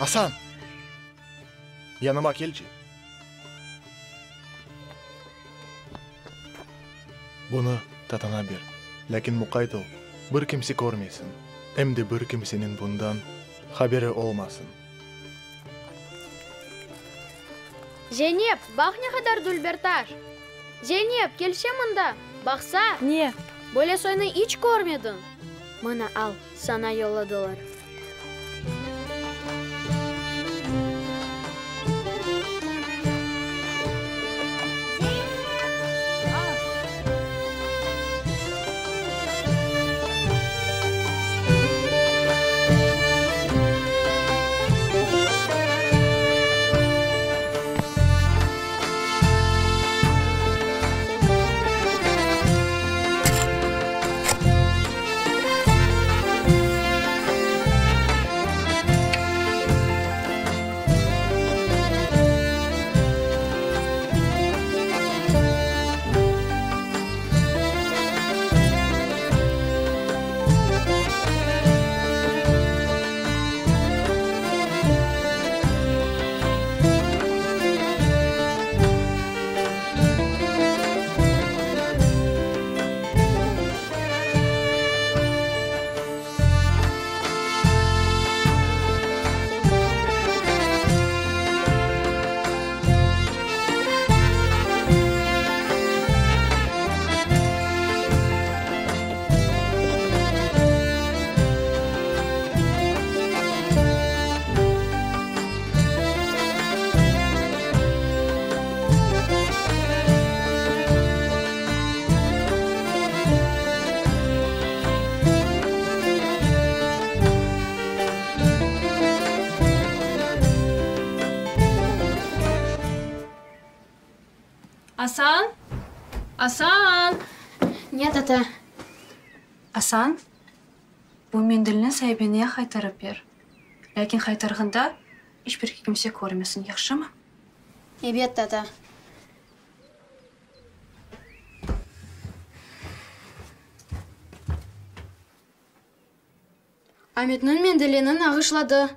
Asan! Yanıma kelçi. Bunı tatana ber, lâkin muqayt ol, bir kimse körmesin, em de bir kimseniñ bundan haberi olmasın. Zeynep, baq ne qadar dülber taş! Zeynep, kelse mında, baqsa! Ne? Böyle soynı iç körmediñ! Mına, al, saña yolladılar. Asan! Asan! Ne, tata? Asan, bu mendilni saibine qaytarıp ber. Lâkin qaytarğanda iç bir kimse körmesin, yahşımı? Ebet, tata. Ametniñ mendilini nağışladı.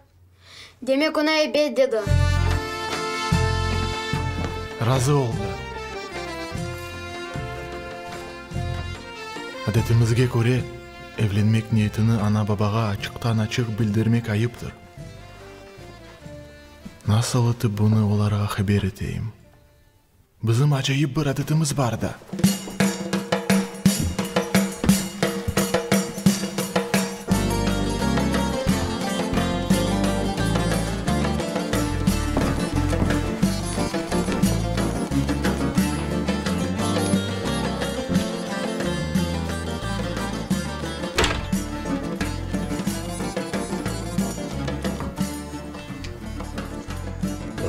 Demek, oña ebet dedi. Razı oldı. Adetimizge köre, evlenmek niyetini ana-babağa açıqtan-açıq bildirmek ayıptır. Nasıl etip bunı olarğa haber eteyim? Bizim acayip bir adetimiz bar da.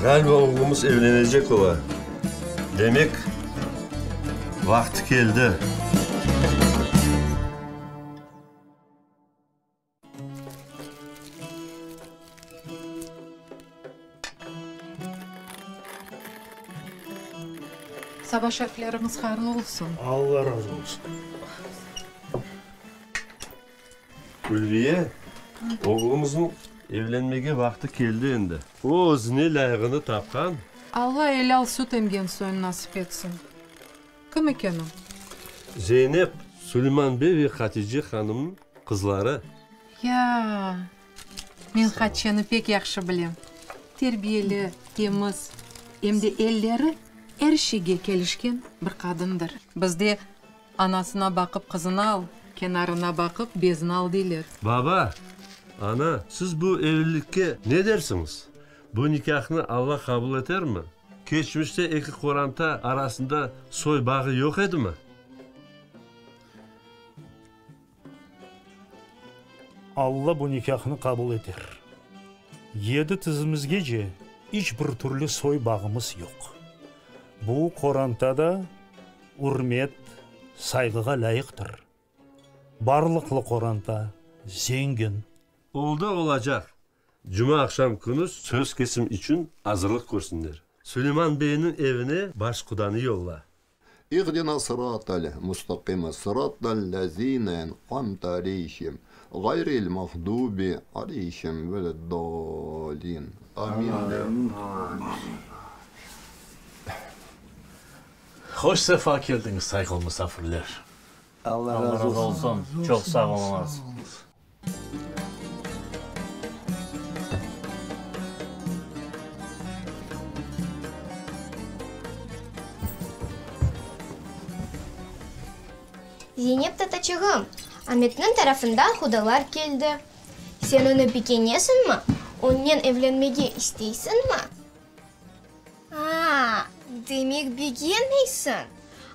Ğaliba oğlumız evlenecek ola. Demek, vaqtı keldi. Saba şerifleriñiz hayırlı olsun. Alla razı olsun. Ülviye, oğlumıznıñ evlenmege vaqtı keldi endi. O, özüne lâyığını tapqan. Alla elâl süt emgen soyun nasip etsin. Kim eken o? Zeynep, Suleyman bey ve Hatice hanımnıñ qızları. Ya, men Hatice'ni pek yahşı bilem. Terbiyeli, temiz, em de elleri er şeyge kelişken bir qadındır. Bizde Anasına baqıp qızını al, kenarına baqıp bezini al deyler. Baba, ana, siz bu evlilikke ne dersiñiz? Bu nikâhnı Alla qabul etermi? Keçmişte eki qoranta arasında soy bağı yoq edimi? Alla bu nikâhnı qabul eter. Yedi tizimizgece iç bir türlü soy bağımız yoq. Bu qoranta da ürmet, sayğığa lâyıqtır. Barlıqlı qoranta, zengin. Oldı, olacaq. Cumaaqşam künü söz kesim içün azırlıq körsünler. Suleyman beyniñ evine baş qudanı yolla. İhdina sıratal mustaqime sıratal lezine en'amte aleyhim ğayril mağdubi aleyhim veleddalin. Amin. Hoş sefa keldiñiz, sayğılı musafirler. Alla razı olsun. Çoq sağ oluñız. Zeynep tataçığım, Ametniñ tarafından qudalar keldi. Sen onı begenesiñmi? Onnen evlenmege isteysiñmi? A-a, demek begenmeysiñ?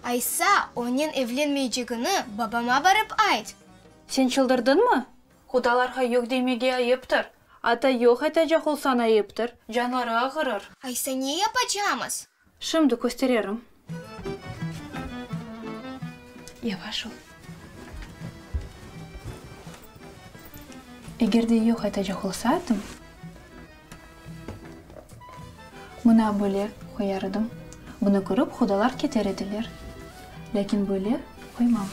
Aysa, onen evlenmeycegini babama barıp ayt. Sen çıldırdıñmı? Qudalarğa yoq demege ayıptır. Atta yoq aytacaq olsañ ayıptır, canları ağırır. Aysa ne yapacamız? Şimdi köstererim. Yavaş ol. Eger de yoq aytacaq olsaydım, mına böyle qoyar edim. Bunı körip qudalar keter ediler. Lâkin böyle qoymam.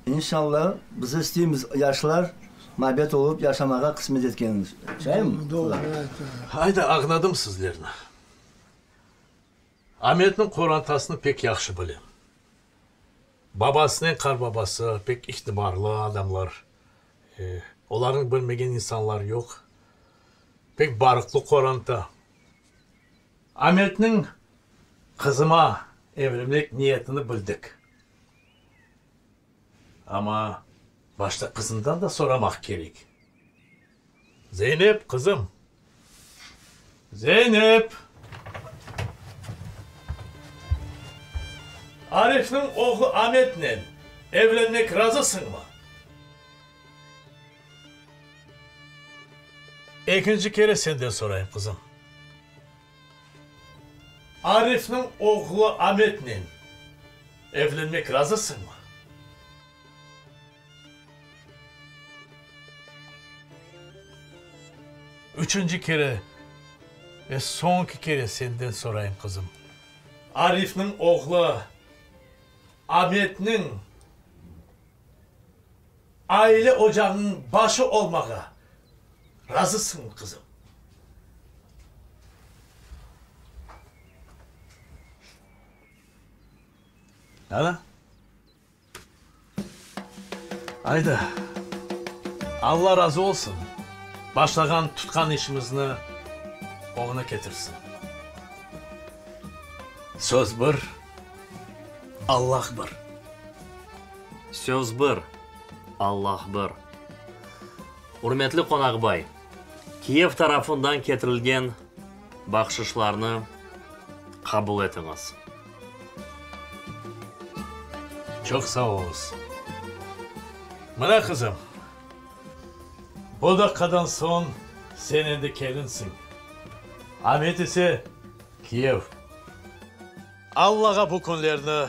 İnşallah, biz isteymiz, yaşlar mabet olıp yaşamağa qısmet etkenimiz. Şaymi? Doğru. Ayda, añladım sizlerni. Ametniñ qorantasını pek yahşı bilem. Babasınen qarbabası pek itibarlı adamlar. Olarnı bilmegen insanlar yoq. Pek barıqlı qoranta. Ametniñ qızıma evlenmek niyetini bildik. Amma başta qızından da soramaq kerek. Zeynep, qızım! Zeynep! Arifniñ oğlu Ametnen evlenmek razısıñmı? Ekinci kere senden sorayım, qızım. Arifniñ oğlu Ametnen evlenmek razısıñmı? Üçünci kere ve soñki kere senden sorayım, qızım. Arifniñ oğlu Ametniñ aile ocağınıñ başı olmağa razısıñmı, qızım? Ana? Ayda, Alla razı olsun, başlağan, tutqan işimizni oñuna ketirsin. Söz bir, Allah bir. Söz bir, Allah bir. Ürmetli qonaqbay, kiyev tarafından ketirilgen bahşışlarnı qabul etiñiz. Çoq sağ oluñız. Mına, qızım, bu daqqadan soñ sen endi kelinsiñ, Amet ise kiyev. Allağa bu künlerni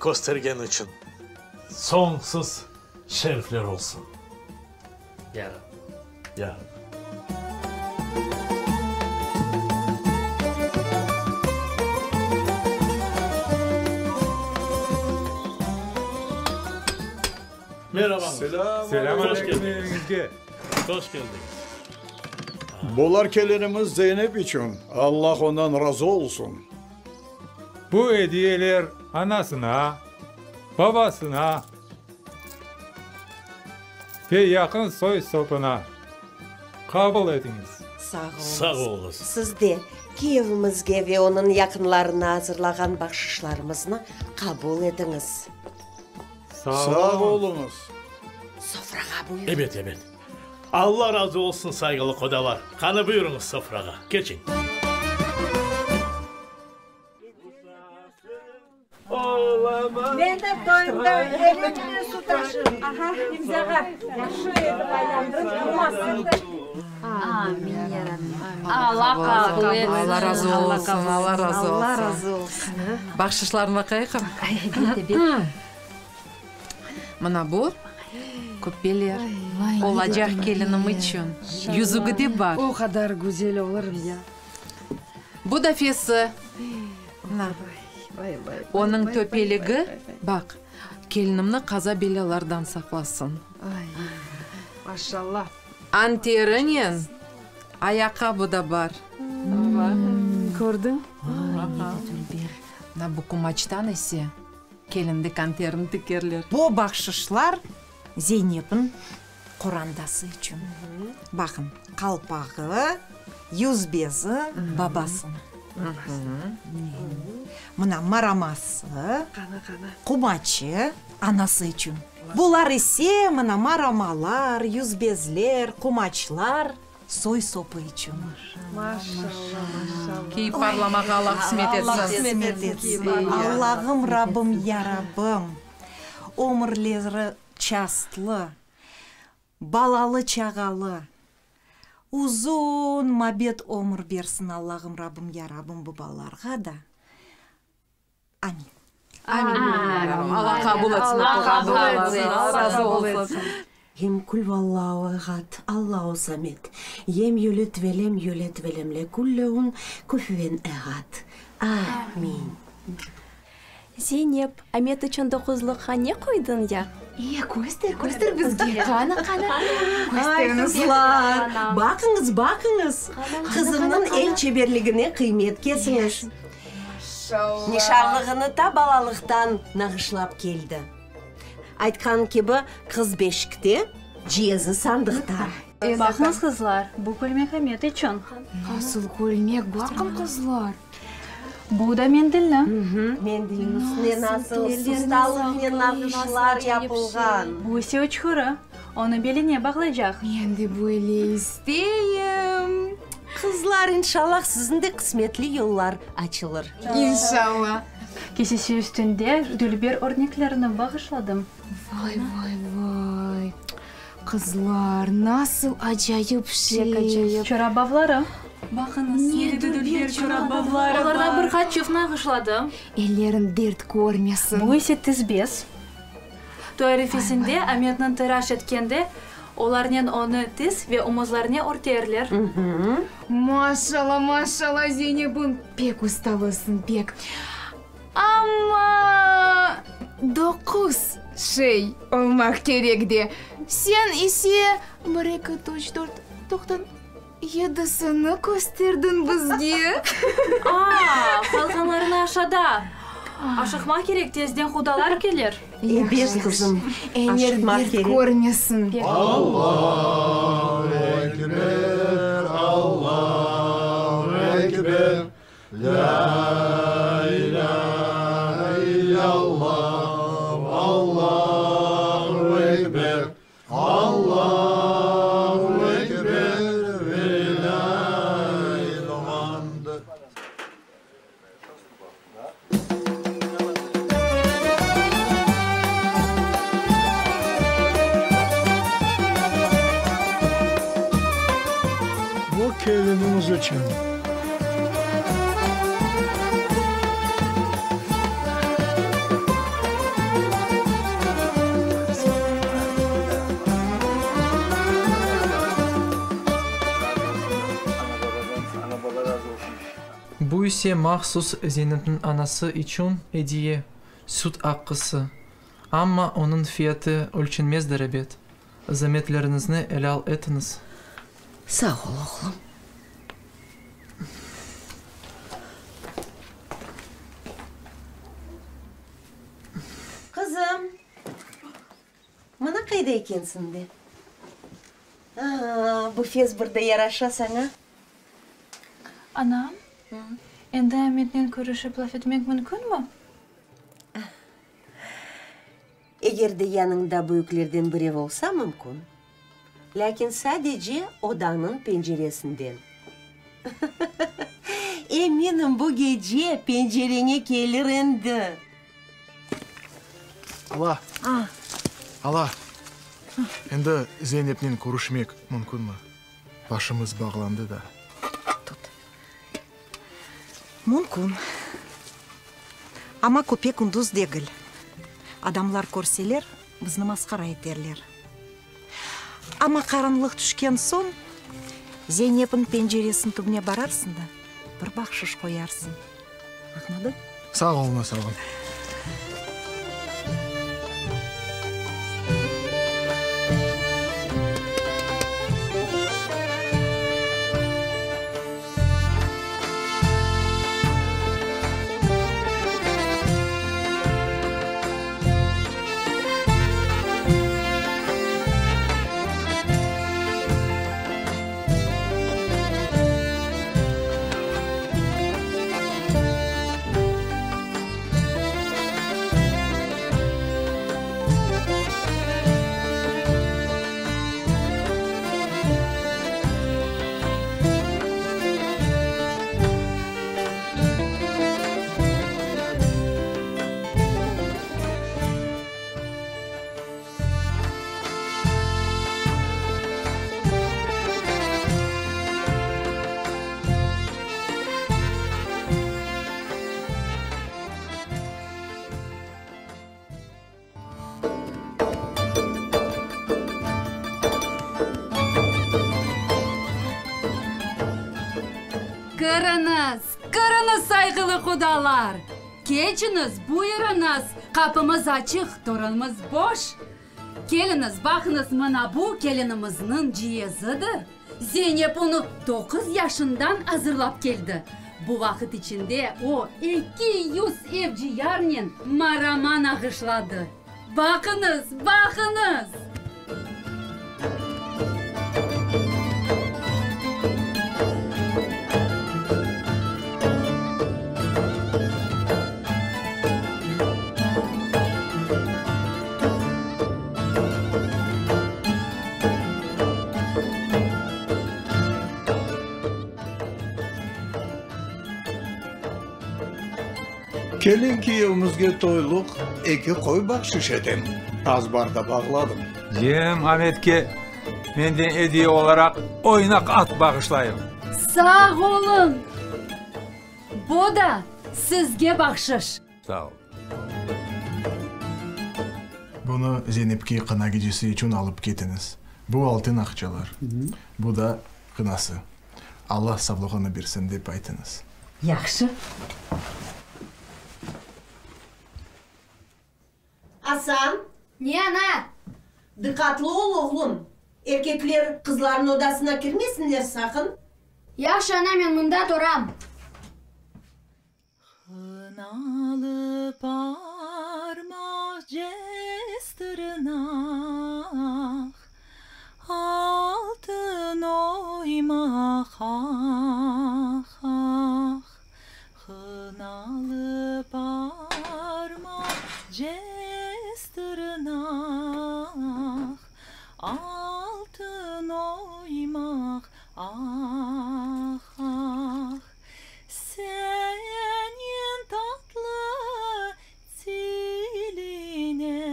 köstergeni içün soñsuz şerifler olsun. Ya Rab. Ya Rab. Merhabañız. Selâm Hoş aleyküm keldiñiz. eviñizge. Hoş keldiñiz. Bular kelinimiz Zeynep içün, Allah ondan razı olsun. Bu ediyeler anasına, babasına ve yaqın soy-sopuna qabul etiñiz. Sağ oluñız. Sağ oluñız. Siz de kiyevimizge ve onıñ yaqınlarına azırlağan bahşışlarımıznı qabul etiñiz. Sağ oluñız. Sofrağa buyurıñ. Ebet, ebet. Alla razı olsun, sayğılı qodalar. Qani, buyurıñız sofrağa. Keçiñ. Men de toyumda elimnen su taşırım. Aha, imzağa. Yahşı etip aylandırıp urmasın. Amin, ya Rabbim. Alla qabul etsin. Alla razı olsun, Alla razı olsun. Alla razı olsun. Bahşışlarnı baqayıqım. Elbette, ber. Mına bu küppeler olacaq kelinim içün. Yüzügi de bar. O qadar güzel olurım ya. Bu da fesi. Mına. Onıñ töpeligi, baq, kelinimni qaza-belâlardan saqlasın. Maşallah. Anterinen ayaqqabı da bar. Kördiñ? Mına bu qumaçtan ise kelindik anterini tikerler. Bu bahşışlar Zeynepniñ qorandası içün. Baqıñ, qalpağı, yüzbezi babasınıñ. Mına maraması, qumaçı anası içün. Bular ise, mına maramalar, yüzbezler, qumaçlar soy-sopı içün. Maşalla, maşalla. Kiyip parlamağa Alla qısmet etsin. Alla qısmet etsin. Allağım, Rabbim, ya Rabbim, ömürleri çastlı, balalı-çağalı, uzun mabet ömür bersin Allağım, Rabbim, ya Rabbim bu balalarğa da. Amin. Amin. Alla qabul etsin. Alla qabul etsin. Alla razı olsun. Hem Kul-vallahu ehad, Allahu samed, yem yulid ve lem yulid ve lem lekul leun kufüven ehad. Amin. Zeynep, Amet içün doquzlıqqa ne qoydıñ ya? E, köster, köster bizge. Qana, qana. Ay, qızlar, baqıñız, baqıñız! Qızımnıñ el çeberligine qıymet kesiñiz. Nişanlığını ta balalıqtan nağışlap keldi. Aytqanım kibi, qız beşikte, ciyezi sandıqta. Baqıñız, qızlar, bu kölmek Amet içün. Nasıl kölmek, baqın, qızlar. Bu da mendilni. Mendilniñ üstüne nasıl ustalıqnen nağışlar yapılğan. Bu ise uçqurı, onı beline bağlaycaq. Men de böyle isteyim. Qızlar, inşallah, siziñ de qısmetli yollar açılır. İnşallah. Kesesi üstünde dülber örneklerni bağışladım. Vay, vay, vay! Qızlar, nasıl acayip şey! Pek acayip. Çorap bavları. Baqıñız, ne dülber çorap bavları bar! Olardan bir qaç çift nağışladım. Elleriñ dert körmesin. Bu ise tizbez. Toy arefesinde Ametniñ tıraş etkende, olarnen onı tiz ve omuzlarına örterler. Maşalla, maşalla, Zeynebim, pek ustalısıñ, pek. Amma doquz şey olmaq kerek de, sen ise bir, eki, üç, dört, toqtan, yedisini kösterdiñ bizge. A, qalğanlarını aşada. Aşıqmaq kerek, tezden qudalar kelir. Ebet, qızım, aşıqmaq kerek. Körmesin. Allahu ekber, Allahu ekber, Lâ ilâhe illallah, Allahu ekber, Allahu ekber, velillâhil hamd. Bu kelinimiz içün. Bu ise mahsus Zeynepniñ anası içün ediye, süt aqqısı. Amma onıñ fiyatı ölçenmezdir ebet. Zametleriñizni elâl etiñiz. Sağ ol, oğlum. Qızım, mına qayda ekensiñ de. Aa, bu fes bir de yaraşa saña. Anam, endi Ametnen körüşip laf etmek mümkünmi? Eger de yanıñda büyüklerden birev olsa, mümkün. Lâkin sadece odanıñ penceresinden. Eminim, bu gece pencereñe kelir endi. Ala! Ala! Endi Zeynepnen körüşmek mümkünmi? Başımız bağlandı da. Tut. Mümkün. Amma küpe-kündüz degil. Adamlar körseler, bizni masqara eterler. Amma qaranlıq tüşken soñ, Zeynepniñ penceresiniñ tübüne bararsıñ da. bir bahşış qoyarsıñ. Añladıñ? Sağ ol, sağ ol. Kiriñiz, kiriñiz, sayğılı qudalar! Keçiñiz, buyurıñız, qapımız açıq, torunımız boş. Keliñiz, baqıñız, mına bu kelinimizniñ ciyezidir. Zeynep onı doquz yaşından azırlap keldi. Bu vaqıt içinde o, 200 evciyarnen maraman ağışladı. Baqıñız, baqıñız! Kelin kiyevimizge toyluq eki qoy bahşiş etem, azbarda bağladım. Yeğenim Ametke menden ediye olaraq oynaq at bağışlayım. Sağ oluñ! Bu da sizge bahşış. Sağ ol. Bunı Zeynepke qına gecesi içün alıp ketiñiz. Bu altın aqçalar. Bu da qınası. Alla savlığını bersin, dep aytıñız. Yahşı. Asan! Ne, ana? Diqqatlı ol, oğlum! Erkekler qızlarnıñ odasına kirmesinler saqın! Yahşı, ana, men mında turam. Hınalı parmaq, cez tırnaq, Altın oymaq, ah, ah. Hınalı parmaq, cez tırnaq, Altın oymaq, ah, ah. Seniñ tatlı tiline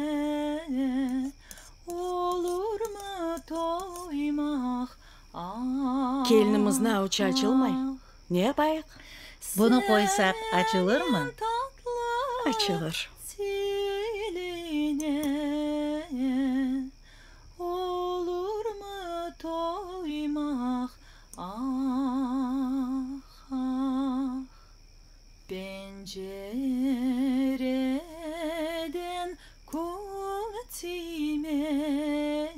olurmı toymaq, ah, Kelinimizniñ avuçı açılmay, ne yapayıq? Bunı qoysaq, açılırmı? Açılır. Tiline olurmı toymaq, Ah, ah, pencereden kün tiymey,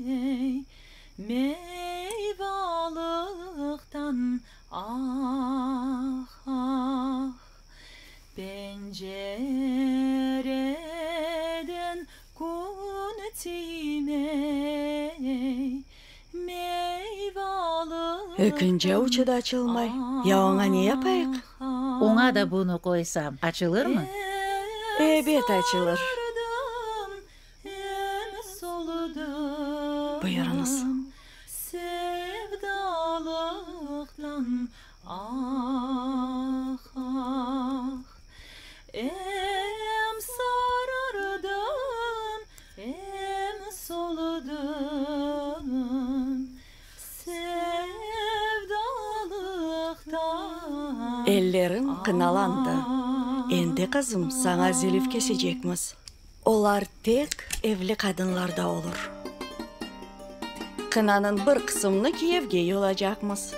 Meyvalıqtan, ah, ah, Pencereden kün tiymey, Ekinci avuçı da açılmay. Ya oña ne yapayıq? Oña da bunı qoysam, açılırmı? Ebet, açılır. Buyurıñız. Em sarardım, em solıdım sevdalıqtan. Elleriñ qınalandı. Endi, qızım, saña zilif kesecekmiz. Olar tek evli qadınlarda olur. Qınanıñ bir qısımını kiyevge yolacaqmız.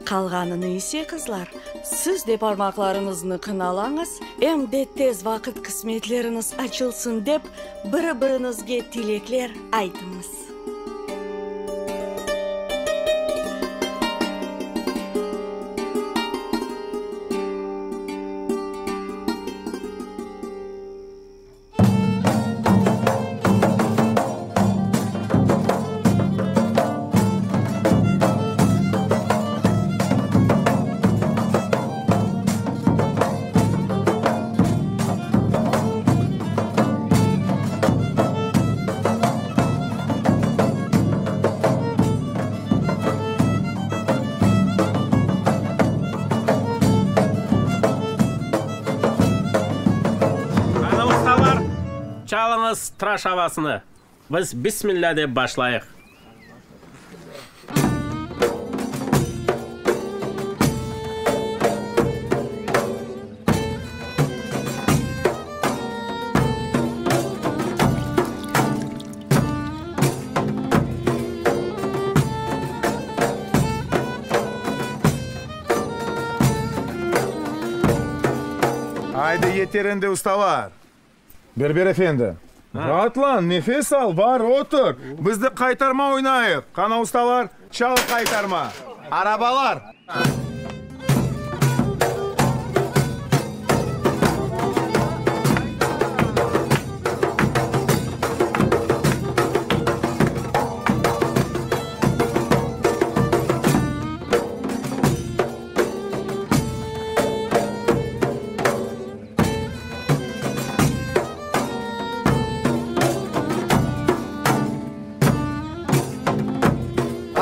Qalğanını ise, qızlar, siz de parmaqlarıñıznı qınalañız, em de tez vaqıt qısmetleriñiz açılsın dep, biri-biriñizge tilekler aytıñız. Qana ustalar, çalıñız tıraş avasını, biz Bismillâ dep başlayıq. Aydı, yeter endi, ustalar! Berber efendi, raatlan, nefes al, bar, otur, biz de qaytarma oynayıq. Qana, ustalar, çal qaytarma! Arabalar!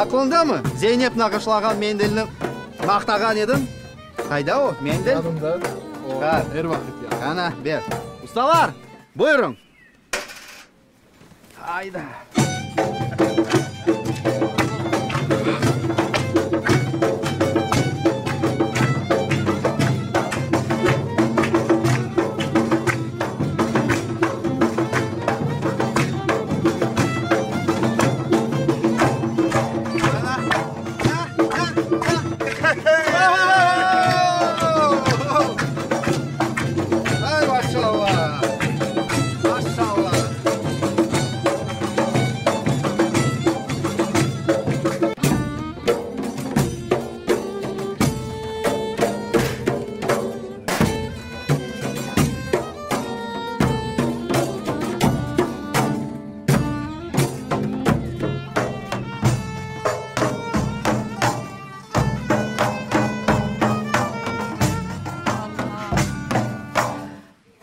Aqlıñdamı, Zeynep nağışlağan mendilni maqtağan ediñ? Qayda o, mendil? Yanımda. O, er vaqıt yanımda. Qana, ber. Ustalar, buyurıñ! Ayda! Ay, maşallah! Maşallah!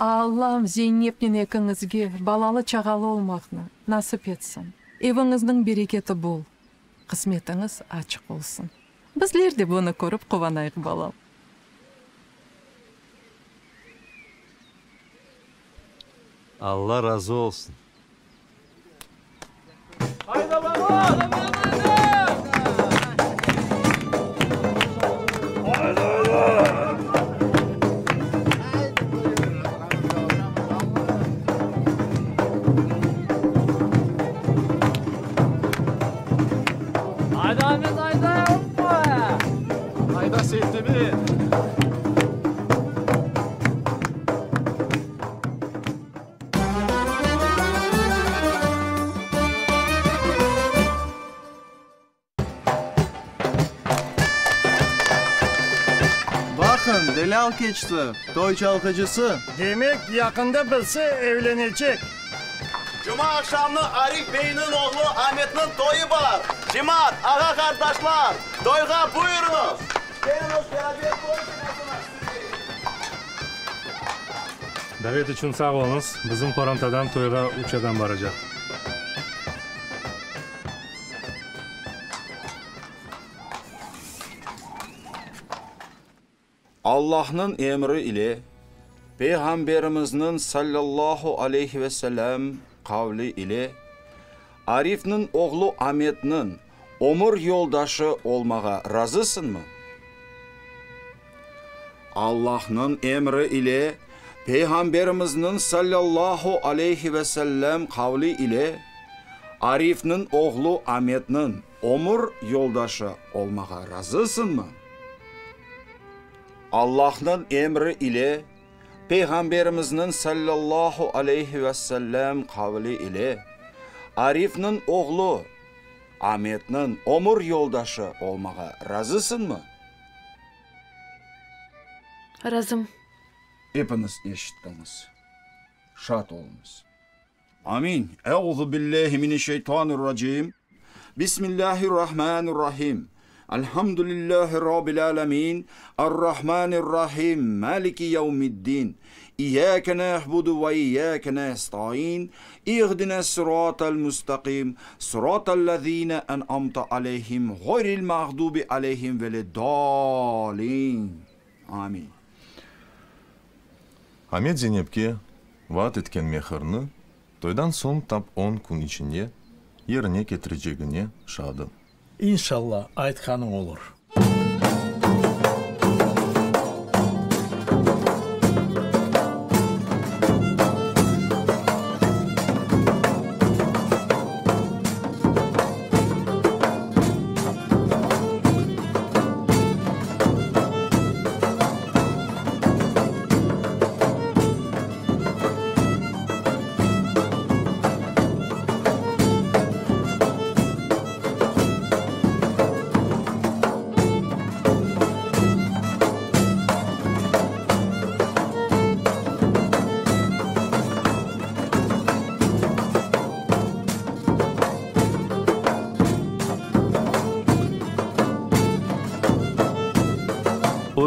Allam Zeynepnen ekiñizge balalı-çağalı olmaqnı nasip etsin. Eviñizniñ bereketi bol, qısmetiñiz açıq olsun. Bizler de bunı körip quvanayıq, balam. Alla razı olsun. Ayda, Amet, ayda, oppa! Ayda, Seyttebi! Baqıñ, delâl keçti, toy çalğıcısı. Demek, yaqında birisi evlenecek. Cuma aqşamnı Arif beyniñ oğlu Ametniñ toyı bar. Cemaat, ağa-qardaşlar, toyğa buyurıñız! Keliñiz, beraber toy sofrasına tizeyik! Davet içün sağ oluñız. Bizim qorantadan toyğa üç adam baracaq. Allahnıñ emri ile, Peyğamberimizniñ sallallahu aleyhi ve sellem qavli ile, Arifniñ oğlu Ametniñ ömür yoldaşı olmağa razısıñmı? Allahnıñ emri ile, Peyğamberimizniñ sallallahu aleyhi ve sellem qavli ile, Arifniñ oğlu Ametniñ ömür yoldaşı olmağa razısıñmı? Allahnıñ emri ile, Peyğamberimizniñ sallallahu aleyhi ve sellem qavli ile, Arifniñ oğlu Ametniñ ömür yoldaşı olmağa razısıñmı? Razım. Epiñiz eşittiñiz. Şad oluñız. Amin. Euzu billahi mineşşeytanirracim. Bismillahirrahmanirrahim. Elhamdülillahi Rabbil alemin. Errahmanirrahim. Maliki yevmiddin. İyyâke na'budu ve iyyâke nestaîn. İhdines sıratal mustaqim. Sıratal lezîne en'amte aleyhim. Ğayril mağdubi aleyhim veleddâlin. Amin. Amet Zenepke vaat etken mehirni toydan soñ tap on kün içinde yerine ketirecegine şadı. İnşalla, aytqanıñ olur.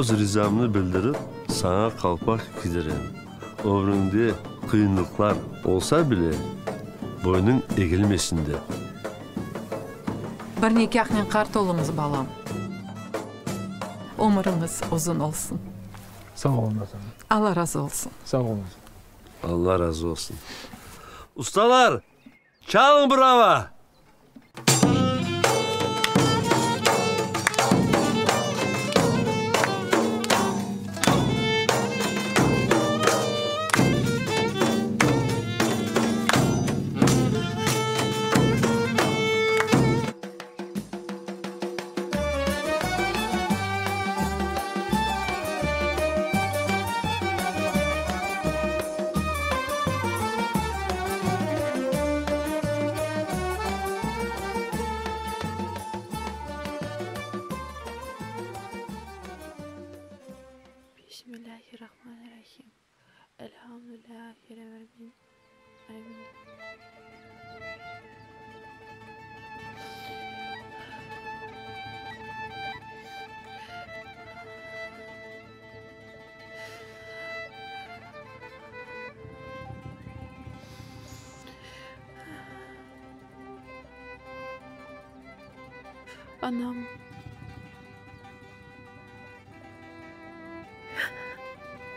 Öz rizamnı bildirip, saña qalpaq kiydirem. Ömrüñde qıyınlıqlar olsa bile, boynıñ egilmesin dep. Bir nikâhnen qart oluñız, balam. Ömüriñiz uzun olsun. Sağ oluñız, ana. Alla razı olsun. Sağ oluñız. Alla razı olsun. Ustalar, çalıñ bir ava! Bismillahirrahmanirrahim. Elhamdülillahi Rabbil alemin. Anam.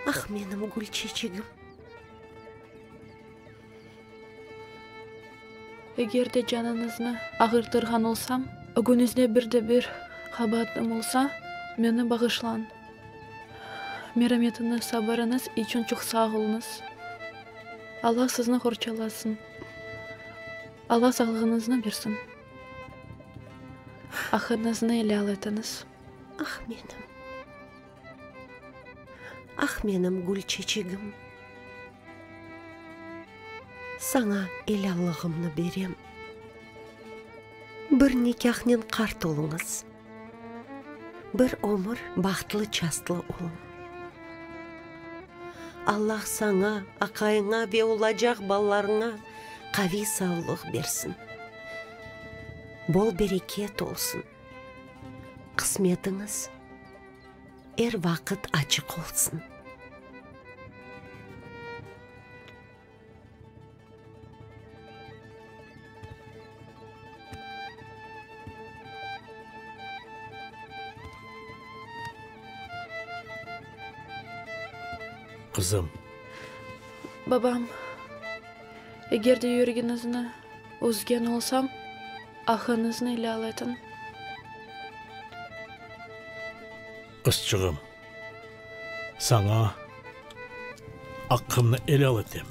Ah, menim gül çeçegim! Eger de canıñıznı ağırtırğan olsam, ögüñizde bir de bir qabaatım olsa, meni bağışlañ. Merametiñiz, sabırıñız içün çoq sağ oluñız. Alla sizni qorçalasın. Alla sağlığıñıznı bersin. Aqıñıznı elâl etiñiz. Ah, menim, ah, menim gül çeçegim! Saña elâllığımnı berem. Bir nikâhnen qart oluñız. Bir ömür bahtlı-çastlı ol. Allah saña, aqayıña ve olacaq balalarıña qaviy savlıq bersin. Bol bereket olsun. Qısmetiñiz er vaqıt açıq olsun. Qızım. Babam, eger de yüregiñizni üzgen olsam, aqıñıznı elâl etiñ. Qızçığım, saña aqqımnı elâl etem.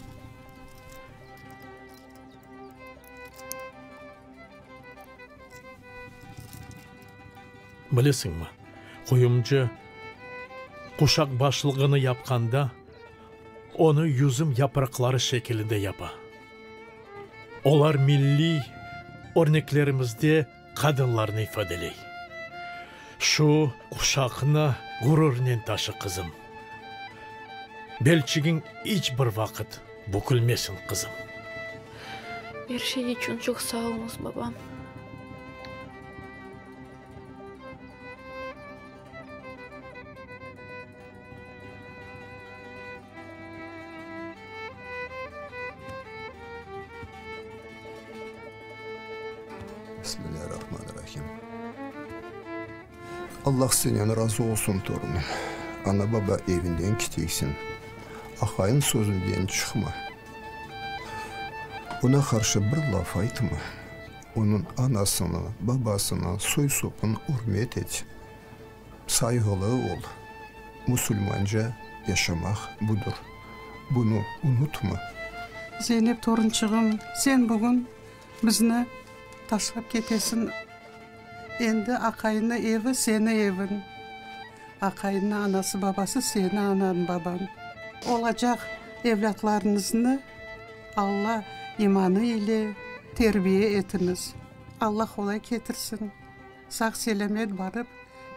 Bilesiñmi, quyumcı. Quşaq başlığını yapqanda, onı yüzüm yapraqları şekilinde yapa. Olar milliy örneklerimizde qadınlarnı ifadeley. Şu quşaqnı ğururnen taşı, qızım. Belçigiñ iç bir vaqıt bükülmesin, qızım. Er şey içün çoq sağ oluñız, babam. Bismillâ-rahmanir-rahim. Allah senen razı olsun, torunım. Ana-baba evinden keteysiñ. Aqayıñ sözünden çıqma. Oña qarşı bir laf aytma. Onıñ anasını, babasını, soy-sopun ürmet et. Sayğılı ol. Musulmanca yaşamaq budır. Bunı unutma. Zeynep torunçığım, sen bugün bizni taşlap ketesiñ. Endi aqayınnıñ evi seni eviñ, aqayınnıñ anası-babası seni anañ-babañ. Olacaq evlâtlarıñıznı Alla imanı ile terbiye etiñiz. Alla qolay ketirsin. Sağ-selâmet barıp,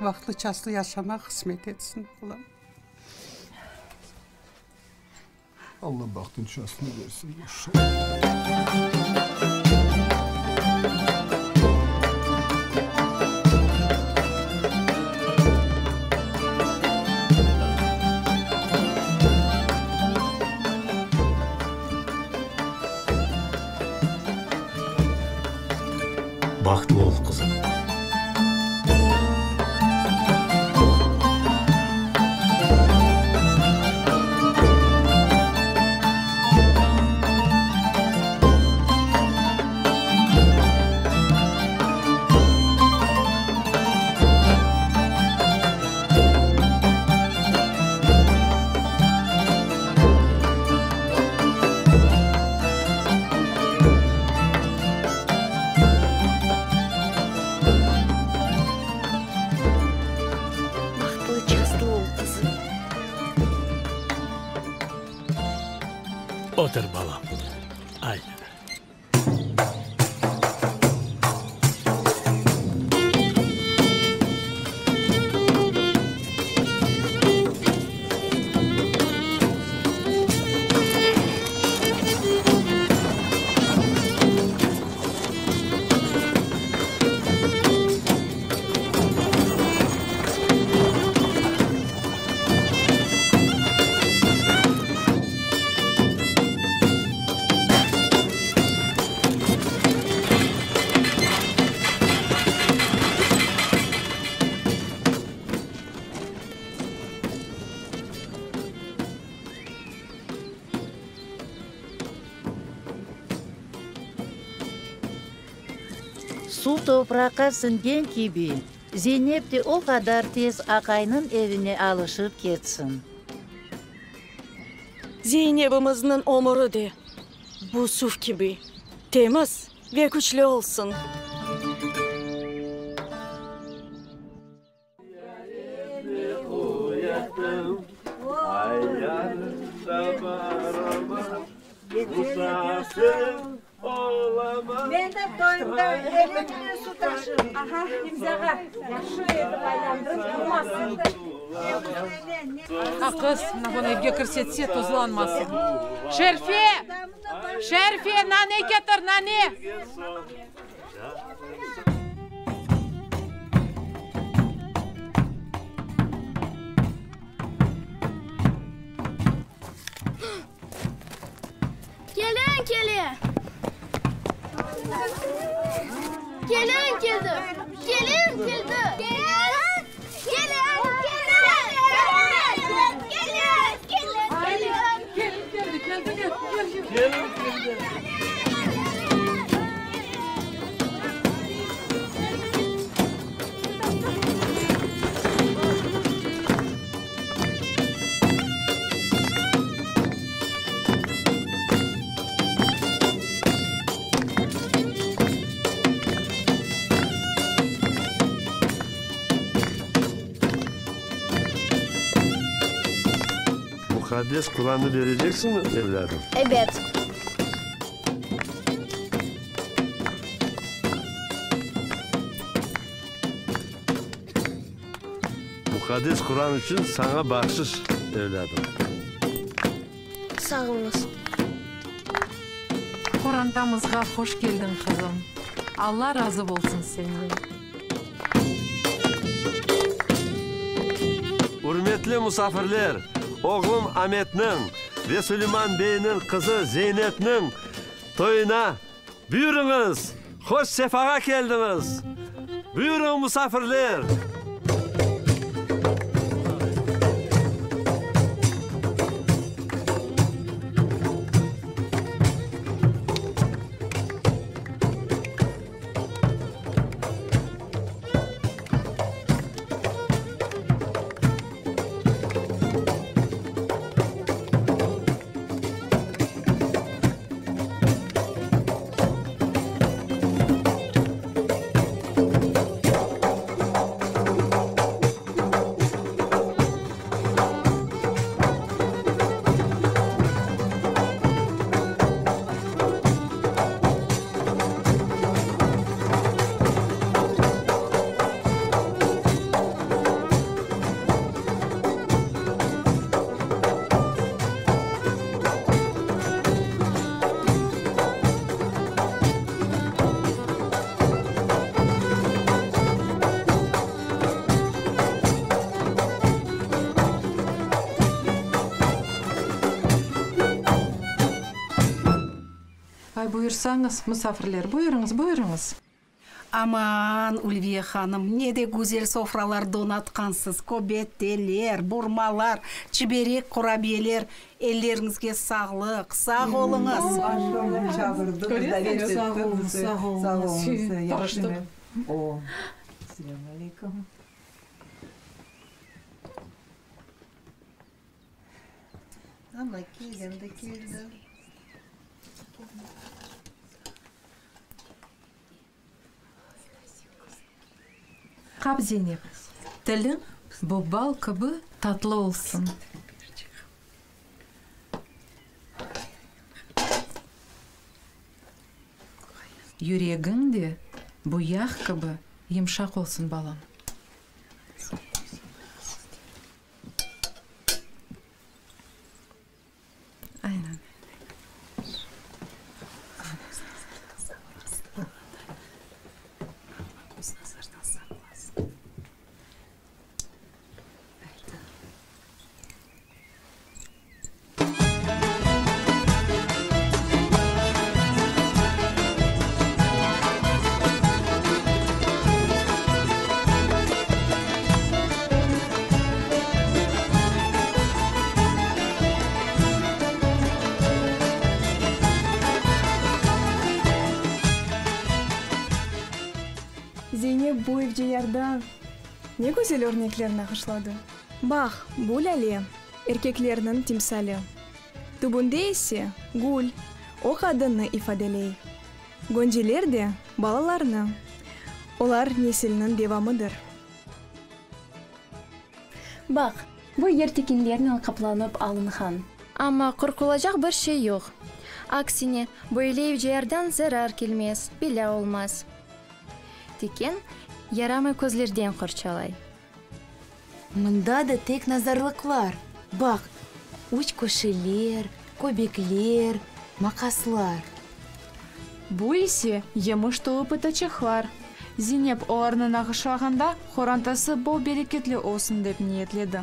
vaqtlı-çaslı yaşamaq qısmet etsin, Allam. Alla bahtın çasını bersin, maşallah. Bahtlı ol, qızım. Bahtlı-çastlı ol, qızım. Otur, balam. Aynen. Suv topraqqa siñgen kibi, Zeynep de o qadar tez aqaynıñ evine alışıp ketsin. Zeynebimizniñ ömüri de bu suv kibi temiz ve küçlü olsun. Men de toyumda elimnen su taşırım. Aha, imzağa yahşı etip aylandırıp turmasın. Ha, qız, mına bunı evge kirsetse, tozlanmasın. Şerfe! Şerfe, nane ketir, nane! Kelin kele! Kelin keldi! Kelin keldi! Kelin! Kelin! Kelin! Kelin! Kelin keldi, keldi, keldi. Kelin keldi! Muqaddes Qurannı bereceksiñmi, evlâdım? Ebet. Muqaddes Quran içün saña bahşış, evlâdım. Sağ oluñız. Qorantamızğa hoş keldiñ, qızım. Alla razı bolsun senden. Ürmetli musafirler, oğlum Ametniñ ve Suleyman beyniñ qızı Zeynepniñ toyuna buyurıñız! Hoş sefağa keldiñiz! Buyurıñ, musafirler! Ay, buyursañız, musafirler, buyurıñız, buyurıñız. Aman, Ülviye hanım, ne de güzel sofralar donatqansız, köbeteler, burmalar, çiberek, qurabiyeler, elleriñizge sağlıq, sağ oluñız. Qap, Zeynep, tiliñ bu bal kibi tatlı olsun. Yüregiñ de bu yağ kibi yımşaq olsun, balam. Aynen. Zeynep bu evceyarda ne güzel örnekler nağışladı. Baq, bu lâle, erkeklerniñ timsali. Tübünde ise, gül, o qadınnı ifadeley. Gönceler de, balalarnı. Olar nesilniñ devamıdır. Baq, bu yer tikenlernen qaplanıp alınğan. Amma qorqulacaq bir şey yoq. Aksine, böyle evciyardan zarar kelmez, belâ olmaz. Tiken yaramay közlerden qorçalay. Mında da tek nazarlıqlar, baq, üç köşeler, köbekler, maqaslar. Bu ise yemiş tolu pıtaçıqlar. Zinep olarnı nağışlağanda qorantası bol-bereketli olsun dep niyetledi.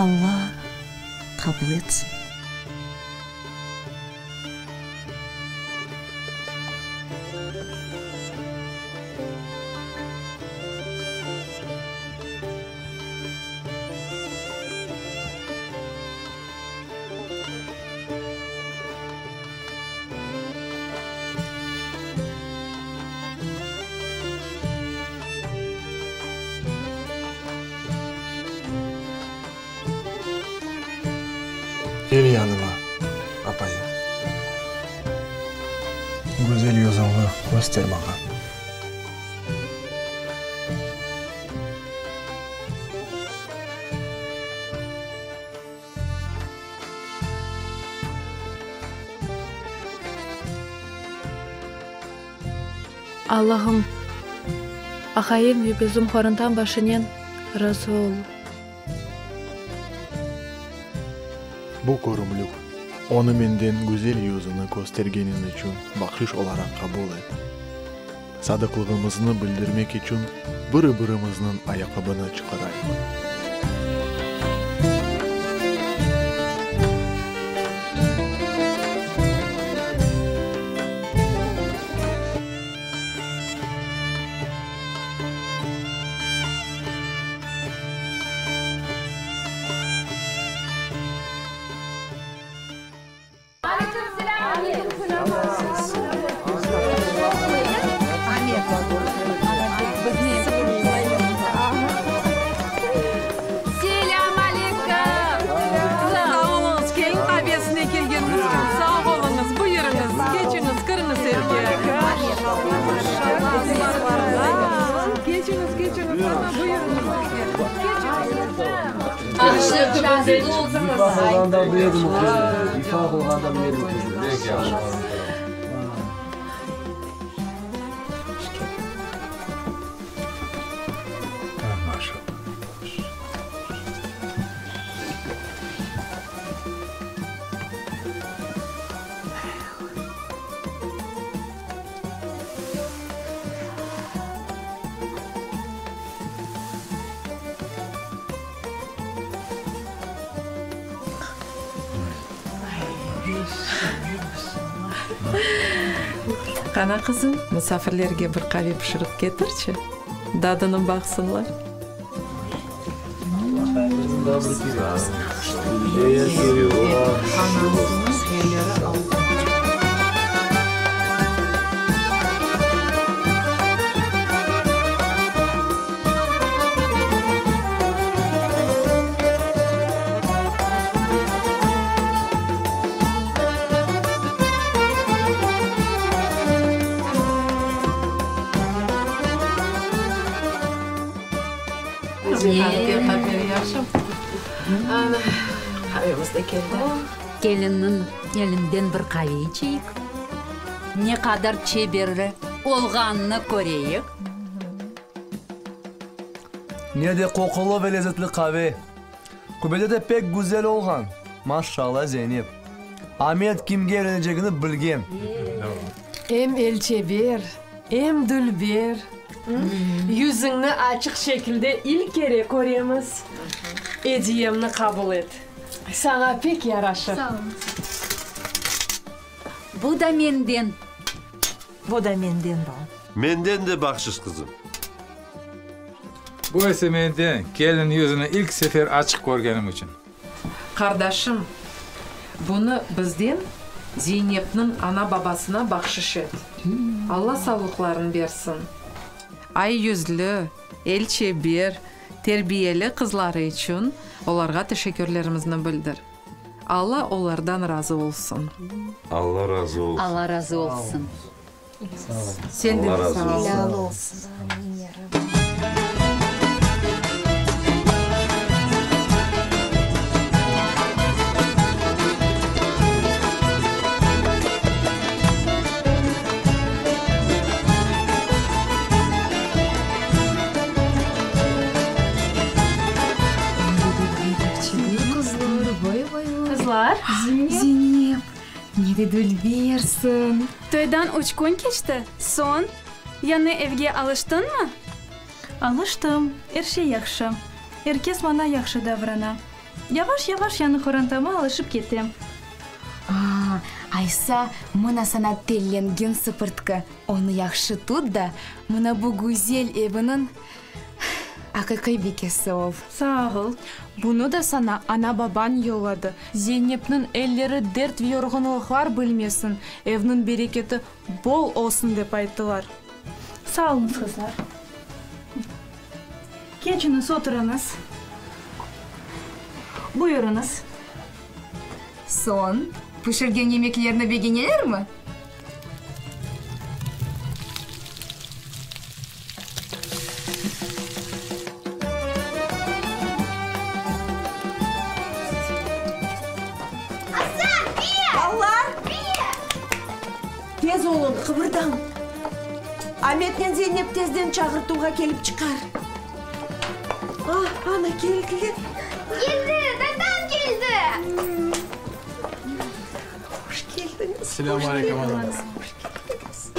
Alla qabul etsin. Kel yanıma, apayım. Güzel yüzüñni köster maña. Allahım, aqayım ve bizim qorantam başınen razı ol. Bu körümlük, onı menden güzel yüzüni köstergeniñ içün bahşiş olaraq qabul et. Sadıqlığımıznı bildirmek içün biri-birimizniñ ayaqqabını çıqarayıq. Selâm aleyküm! Sağ oluñız, kelin qavesine kelgeniñiz içün sağ oluñız. Buyurıñız, keçiñiz, kiriñiz evge. Keçiñiz, keçiñiz, ana, buyurıñız evge. Keçiñiz. Qana, qızım, musafirlerge bir qave pişirip ketirçi, dadını baqsınlar. Kelinniñ elinden bir qave içeyik. Ne qadar çeber olğanını köreyik. Ne de qoqulı ve lezetli qave! Kübete de pek güzel olğan. Maşşalla, Zeynep! Amet kimge evlenecegini bilgen. Em elçeber, em dülber. Yüzüñni açıq şekilde ilk kere köremiz. Ediyemni qabul et. Saña pek yaraşır. Sağ oluñız. Bu da menden. Bu da menden, balam. Menden de bahşış, qızım. Bu ise menden, kelin yüzüni ilk sefer açıq körgenim içün. Qardaşım, bunı bizden Zeynepniñ ana-babasına bahşış et. Alla sağlıqlarını bersin. Ay yüzlü, el çeber, terbiyeli qızları içün olarğa teşekkürlerimizni bildir. Alla olardan razı olsun. Alla razı olsun. Alla razı olsun. Sen de sağ ol. Qızlar, Zeynep, ne de dülbersiñ! Toydan üç kün keçti, soñ, yañı evge alıştıñmı? Alıştım, er şey yahşı. Er kes maña yahşı davrana. Yavaş-yavaş yañı qorantama alışıp ketem. A, aysa, mına saña tellengen sıpırtqı, onı yahşı tut da, mına bu güzel eviniñ aqiqiy bikesi ol. Sağ ol. Bunı da saña ana-babañ yolladı. Zeynepniñ elleri dert ve yorğunlıqlar bilmesin, evniñ bereketi bol olsun dep ayttılar. Sağ oluñız, qızlar. Keçiñiz, oturıñız. Buyurıñız. Soñ, pişirgen yemeklerni begenelermi? Asan, ber! Balalar! Ber! Tez olun, qıbırdañ! Ametnen Zeynep tezden çağırtuvğa kelip çıqar. Ah, ana, keldiler. Keldi, tatam keldi! Hoş keldiñiz. Selâmü aleyküm, ana. Hoş keldiñiz.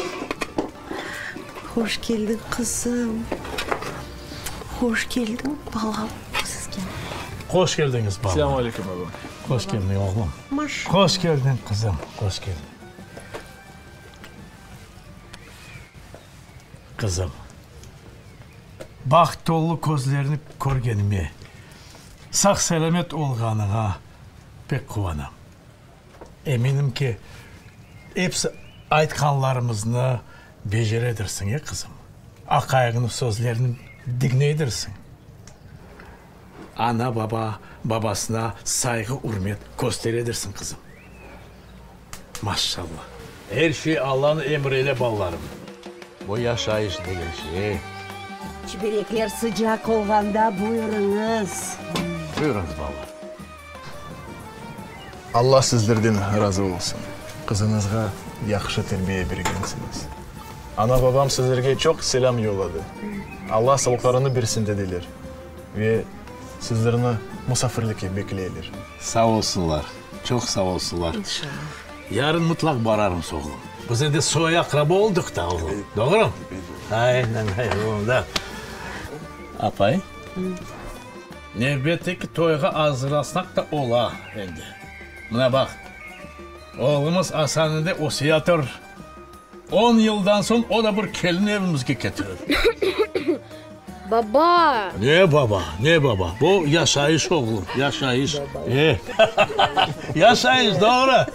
Hoş keldiñ, qızım. Hoş keldiñ, balam. Sizge. Hoş keldiñiz, balam. Selâmü aleyküm, baba. Hoş keldiñ, oğlum. Maşallah. Hoş keldiñ, qızım. Hoş keldiñ. Qızım, baht tolu közlerini körgenime, sağ-selâmet olğanıña pek quvanam. Eminim ki, episi aytqanlarımıznı beceredirsiñ, e, qızım? Aqayıñnıñ sözlerini diñleydirsiñ. Ana-baba, babasına sayğı-ürmet kösteredirsiñ, qızım. Maşşalla! Er şey Allanıñ emri ile, balalarım. Bu yaşayış degen şey. Çiberekler sıcaq olğanda buyurıñız. Buyurıñız, balalar. Alla sizlerden razı olsun. Qızıñızğa yahşı terbiye bergensiñiz. Ana-babam sizlerge çoq selâm yolladı. Alla sağlıqlarını bersin dediler ve sizlerni musafirlikke bekleyler. Sağ olsunlar, çoq sağ olsunlar. İnşallah. Yarın mıtlaq bararmız, oğlum. Biz endi soy-aqraba oldıq da, oğlum. Doğru? Aynen, aynen, da. Apay, nevbetteki toyğa azırlasaq da ola endi. Mına baq, oğlumız Asan endi öseyatir. On yıldan soñ o da bir kelin evimizge ketirir. Baba! Ne baba, ne baba? Bu yaşayış, oğlum, yaşayış. E, yaşayış, doğru.